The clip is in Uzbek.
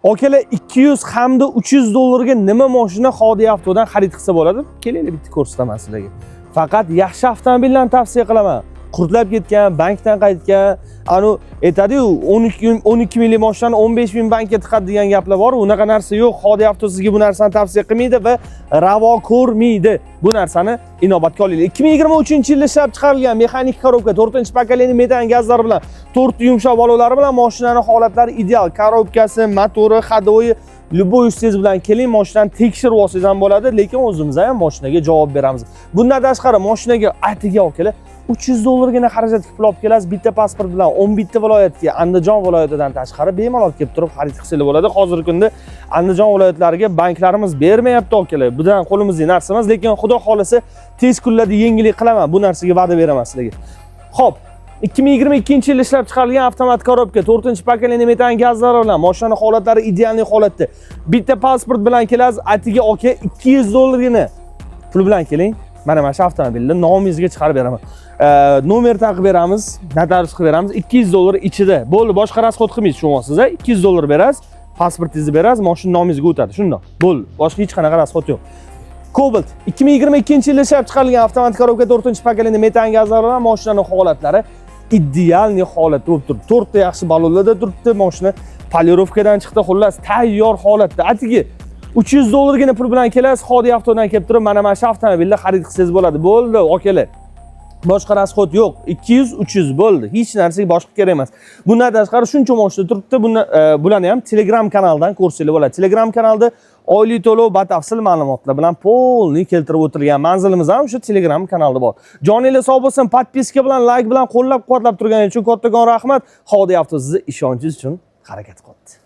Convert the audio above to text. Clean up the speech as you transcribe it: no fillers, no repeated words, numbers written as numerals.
Akalar, 200 hamda 300 dollarga nima mashina Hodiy Avtodan xarid qilsa bo'ladi? Kelinglar, bitta ko'rsataman sizlarga. Faqat yaxshi avtomobillarni tavsiya qilaman. Qurtlab ketgan, bankdan qaytgan, anu aytadi-yu, 12 12 minglik mashinani 15 ming bankka tiqadi degan gaplar bor. Unaqa narsa yo'q. Hodiy Avto sizga bu narsani tavsiya qilmaydi va ravo ko'rmaydi. Bu narsani inobatga olinglar. 2023-yilda ishlab chiqarilgan mexanik korobka, 4-поколение metan gazlari bilan, 4 yumshoq ballonlari bilan, mashinani holatlari ideal. Korobkasi, motori, ходовой, любой ustingiz bilan keling, mashinani tekshirib olsangiz ham bo'ladi, lekin o'zimiz ham mashinaga javob beramiz. Bundan tashqari, mashinaga atiga, akalar, 300 dollargina xarajat qilib pul olib kelasiz bitta pasport bilan 11 ta viloyatga, Andijon viloyatidan tashqari bemalol kelib turib xarid qilsangiz bo'ladi. Hozirgi kunda Andijon viloyatlariga banklarimiz bermayapti, akalar. Budan qo'limizdagi narsa emas, lekin Xudo xohlasa, tez kunlarda yengillik qilaman. Bu narsaga va'da beraman sizlarga. Xo'p, 2022 yilda ishlab chiqarilgan avtomat korobka, 4-поколение metan gazlari bilan, mashina holatlari идеальный holatda. Bitta pasport bilan kelasiz, atiga, aka, 200 dollargina pul bilan keling. Mana shu avtomobilni nomingizga chiqarib beraman. Nomer taqib beramiz, notarius qilib beramiz 200 dollar ichida. Bo'ldi, boshqa расход qilmaysiz, tushunyapsiz a? 200 dollar berasiz, pasportingizni berasiz, mashina nomingizga o'tadi. Shundoq. Bo'ldi, boshqa hech qanaqa расход yo'q. Cobalt, 2022 yilda ishlab chiqarilgan avtomat korobka, 4-поколение metan gazlari bilan, mashinani holatlari идеальный holatda bo'lib turibdi. To'rtta yaxshi ballonlarda turibdi, mashina полировка dan chiqdi, xullas, tayyor holatda. Atigi 300 dollargina pul bilan kelasiz, Hodiy Avtodan kelib turib, mana shu avtomobilni xarid qilsangiz bo'ladi. Bo'ldi, akalar. Boshqa расход yo'q. 200, 300, bo'ldi. Hech narsaga boshqa kerak emas. Bundan tashqari, shuncha mashina turibdi. Buni bularni ham Telegram kanaldan ko'rsanglar bo'ladi. Telegram kanalda oylik to'lov batafsil ma'lumotlar bilan полный keltirib o'tilgan. Manzilimiz ham o'sha Telegram kanalda bor. Joninglar sog' bo'lsin, подписка bilan, layk bilan qo'llab-quvvatlab turganingiz uchun kattakon rahmat. Hodiy Avto sizni ishonchingiz uchun harakat qilyapti.